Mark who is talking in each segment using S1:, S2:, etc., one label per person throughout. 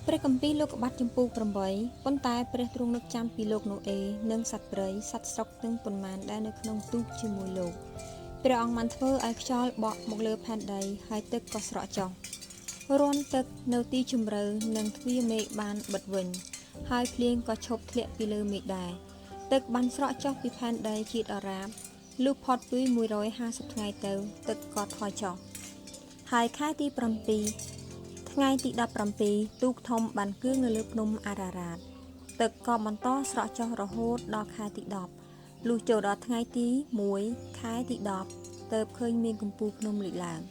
S1: ព្រះគម្ពីរលោកុបាទជំពូក8ប៉ុន្តែព្រះទ្រង់នឹកចាំពីលោកណូអេនិងសត្វព្រៃសត្វស្រុកទាំងប៉ុន្មានដែលនៅក្នុងទូកជាមួយលោកព្រះអង្គបានធ្វើឲ្យខ្យល់បក់មកលើផែនដីហើយទឹកក៏ស្រក់ចុះរាន់ទឹកនៅទីជម្រៅនិងទ្វារមេឃបានបិទវិញហើយភ្លៀងក៏ឈប់ធ្លាក់ពីលើមេឃដែរទឹកបានស្រក់ចុះពីផែនដីជាដរាបលុះផុតពី150ថ្ងៃទៅទឹកក៏ថយចុះហើយខែទី7ថ្ងៃទី17ទូកធំបានគឿងនៅលើភ្នំអារ៉ារ៉ាតទឹកក៏បន្តស្រក់ចុះរហូតដល់ខែទី10លុះចូលដល់ថ្ងៃទី1ខែទី10ទើបឃើញមានកំពូលភ្នំលេចឡើង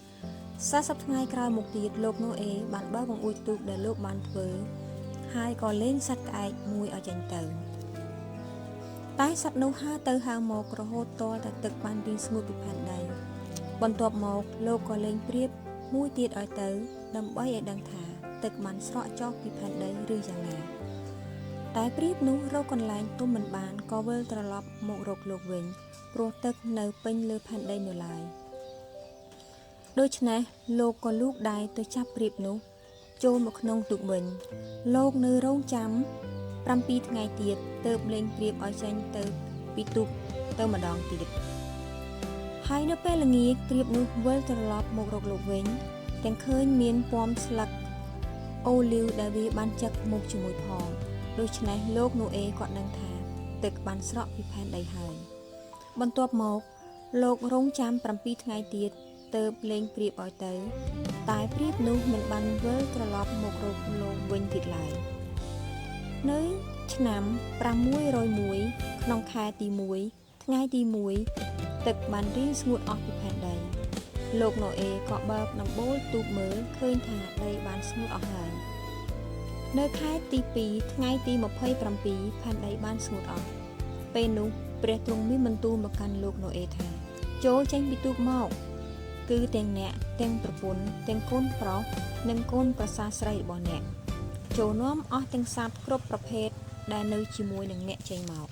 S1: 40ថ្ងៃក្រោយមកទៀតលោកណូអេបានបើកបង្អួចទូកដែលលោកបានធ្វើហើយក៏លែងសត្វក្អែកមួយឲ្យចេញទៅតែសត្វនោះហើរទៅហើរមករហូតទាល់តែទឹកបានរីងស្ងួតពីផែនដីបន្ទាប់មកលោកក៏លែងព្រាបមួយទៀតឲ្យទៅដើម្បីឲ្យដឹងថាទឹកបានស្រក់ចុះពីផែនដីឬយ៉ាងណាតែព្រាបនោះរកកន្លែងទុំមិនបានក៏វិលត្រឡប់មករកលោកវិញព្រោះទឹកនៅពេញលើផែនដីនៅឡើយដូច្នេះលោកក៏លូកដៃទៅចាប់ព្រាបនោះចូលមកក្នុងទូកវិញលោកនៅរងចាំ7ថ្ងៃទៀតទើបលែងព្រាបឲ្យចេញទៅពីទូកទៅម្ដងទៀតហើយនៅពេលល្ងាចព្រាបនោះវិលត្រឡប់មករកលោកវិញទាំងឃើញមានពាំស្លឹកអូលីវដែលវាបានចឹកមកជាមួយផងដូច្នេះលោកណូអេក៏ដឹងថាទឹកបានស្រក់ពីផែនដីហើយបន្ទាប់មកលោករងចាំ7ថ្ងៃទៀតទើបលែងព្រាបឲ្យទៅតែព្រាបនោះមិនបានវិលត្រឡប់មករកលោកវិញទៀតឡើយនៅឆ្នាំ601ក្នុងខែទី1ថ្ងៃទី1ទឹកបានរីងស្ងួតអស់ពីផែនដីលោកណូអេក៏បើកដំបូលទូកមើលឃើញថាដីបានស្ងួតអស់ហើយនៅខែទី2ថ្ងៃទី27ផែនដីបានស្ងួតអស់ពេលនោះព្រះទ្រង់មានបន្ទូលមកកាន់លោកណូអេថាចូលចេញពីទូកមកគឺទាំងអ្នកទាំងប្រពន្ធទាំងកូនប្រុសនិងកូនប្រសាស្រីរបស់អ្នកចូលនាំអស់ទាំងសត្វគ្រប់ប្រភេទដែលនៅជាមួយនឹងអ្នកចេញមក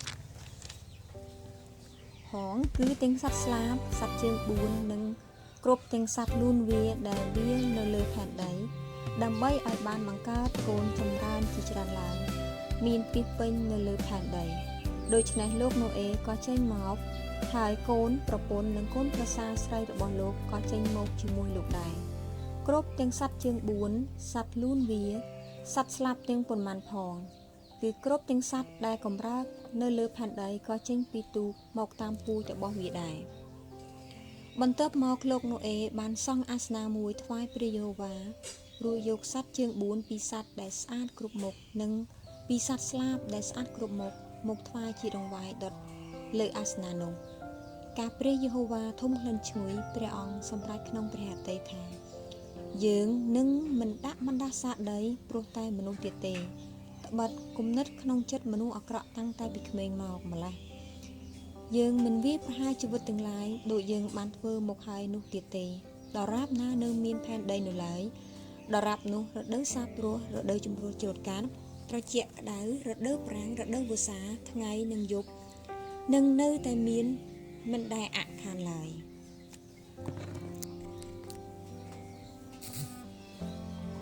S1: ហងគឺទាំងសត្វស្លាបសត្វជើង4និងគ្រប់ទាំងសត្វលូនវាដែលវាលនៅលើផែនដីដើម្បីឲ្យបានបង្កើតកូនចម្រើនជាច្រើនឡើងមានពាសពេញនៅលើផែនដីដូច្នេះលោកណូអេក៏ចេញមកហើយកូនប្រពន្ធនិងកូនប្រសាស្រីរបស់លោកក៏ចេញមកជាមួយលោកដែរគ្រប់ទាំងសត្វជើង4សត្វលូនវាសត្វស្លាបទាំងប៉ុន្មានផងគឺគ្រប់ទាំងសត្វដែលកម្រើកនៅលើផែនដីក៏ចេញពីទូកមកតាមពូជរបស់វាដែរបន្ទាប់មកលោកណូអេបានសង់អាសនៈមួយថ្វាយព្រះយេហូវ៉ារួចយកសត្វជើង4ពីសត្វដែលស្អាតគ្រប់មុខនិងពីសត្វស្លាបដែលស្អាតគ្រប់មុខមកថ្វាយជាដង្វាយដុតលើអាសនៈនោះការព្រះយេហូវ៉ាធំក្លិនឈ្ងុយព្រះអង្គសម្រេចក្នុងព្រះហឫទ័យថាយើងនឹងមិនដាក់បណ្ដាសាដីព្រោះតែមនុស្សទៀតទេត្បិតគំនិតក្នុងចិត្តមនុស្សអាក្រក់តាំងតែពីក្មេងមកម្ល៉េះយើងមិនវាយប្រហារជីវិតទាំងឡាយដូចយើងបានធ្វើមកហើយនោះទៀតទេដរាបណានៅមានផែនដីនៅឡើយដរាបនោះរដូវសាបព្រោះរដូវជំរុះច្រូតកាត់ត្រជាក់ក្តៅរដូវប្រាំងរដូវវស្សាថ្ងៃនិងយប់នឹងនៅតែមានមិនដែលអាក់ខានឡើយ។